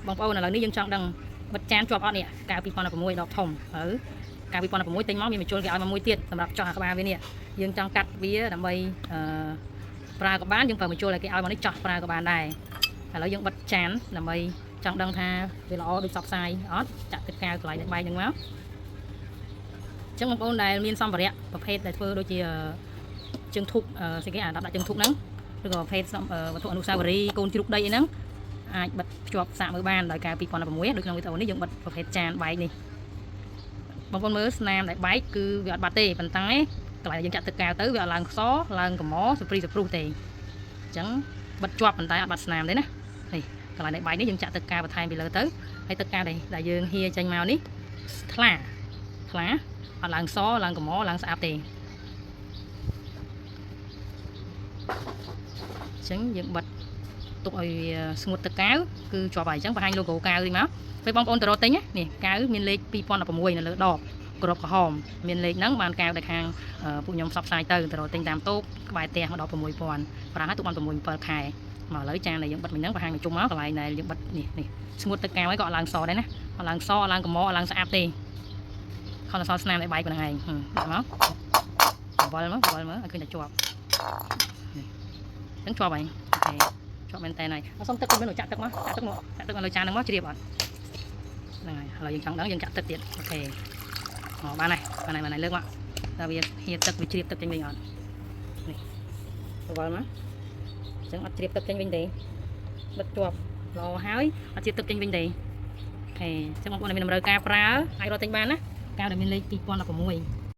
បងប្អូនឥឡូវនេះយើងចង់ដឹងបិទចានជាប់អត់នេះកាវ2016ដបធំហើយកាវ2016ទិញមកមានបញ្ជុលគេឲ្យមកមួយទៀតសម្រាប់ចោះអាក្បាលវានេះយើងចង់កាត់វាដើម្បីអឺប្រើក៏បានយើងប្រើបញ្ជុលឲ្យគេឲ្យមកនេះចោះប្រើក៏បានដែរឥឡូវយើងបិទចានដើម្បីចង់ដឹងថាវាល្អដូចសពផ្សាយអត់ចាក់ទឹកកាវកន្លែងបែកហ្នឹងមកអញ្ចឹងបងប្អូនដែលមានសម្ភារៈប្រភេទដែលធ្វើដូចជាជើងធូបស្អីគេអាដាក់ជើងធូបហ្នឹងឬក៏ប្រភេទវត្ថុអនុស្សាវរីយ៍កូនជ្រូកដីអីហ្នឹង អាចបិទភ្ជាប់សាកមើលបានដោយការ2016ដូចក្នុងវីដេអូនេះយើងបិទប្រភេទចានបែកនេះបងប្អូនមើលស្នាមដែលបែកគឺវាអត់បាត់ទេប៉ុន្តែកន្លែងយើងចាក់ទឹកកាវទៅវាអត់ឡើងខ្សឡើងកម្រសព្រីសព្រុសទេអញ្ចឹងបិទជាប់ប៉ុន្តែអត់បាត់ស្នាមទេណានេះកន្លែងដែលបែកនេះយើងចាក់ទឹកកាវបន្ថែមពីលើទៅហើយទឹកកាវដែលយើងហៀចេញមកនេះថ្លាថ្លាអត់ឡើងសឡើងកម្រឡើងស្អាតទេអញ្ចឹងយើងបិទ ទុកឲ្យវាស្ងួតទឹកកាវគឺជាប់ហើយអញ្ចឹងបង្ហាញ logo កាវនេះមកពេលបងប្អូនទៅរកទិញណានេះកាវមានលេខ2016នៅលើដបក្របក្រហមមានលេខហ្នឹងបានកាវដែលខាងពួកខ្ញុំផ្សព្វផ្សាយទៅទៅរកទិញតាមតូបក្បែរផ្ទះមកដល់6000ប្រើឲ្យទុកបាន6 7ខែមកឥឡូវចានដែលយើងបិទមិញហ្នឹងបង្ហាញមកជុំមកកន្លែងដែលយើងបិទនេះនេះស្ងួតទឹកកាវហើយក៏អត់ឡើងសដែរណាអត់ឡើងសអត់ឡើងកម្រអត់ឡើងស្អាតទេខំសល់ស្នាមដែលបែកប៉ុណ្ណឹងឯងដាក់មកវល់មកវល់មើលឲ្យឃើញតែជាប់នេះអញ្ចឹងជាប់ហើយ OK ជាប់មែនតើហើយអត់សុំទឹកទៅមានចាក់ទឹកមកចាក់ទឹកមកចាក់ទឹកមកលើចានហ្នឹងមកជ្រាបអត់ហ្នឹងហើយឥឡូវយើងចង់ដឹងយើងចាក់ទឹកទៀត OK មកបានហើយបានហើយបានហើយលើកមកតើវាហៀទឹកវាជ្រាបទឹកចេញវិញអត់នេះវល់មកអញ្ចឹងអត់ជ្រាបទឹកចេញវិញទេបិទជាប់ល្អហើយអត់ជ្រាបទឹកចេញវិញទេ OK អញ្ចឹងបងប្អូនដែលមានតម្រូវការប្រើអាចរកទិញបានណាកាវដែលមានលេខ2016។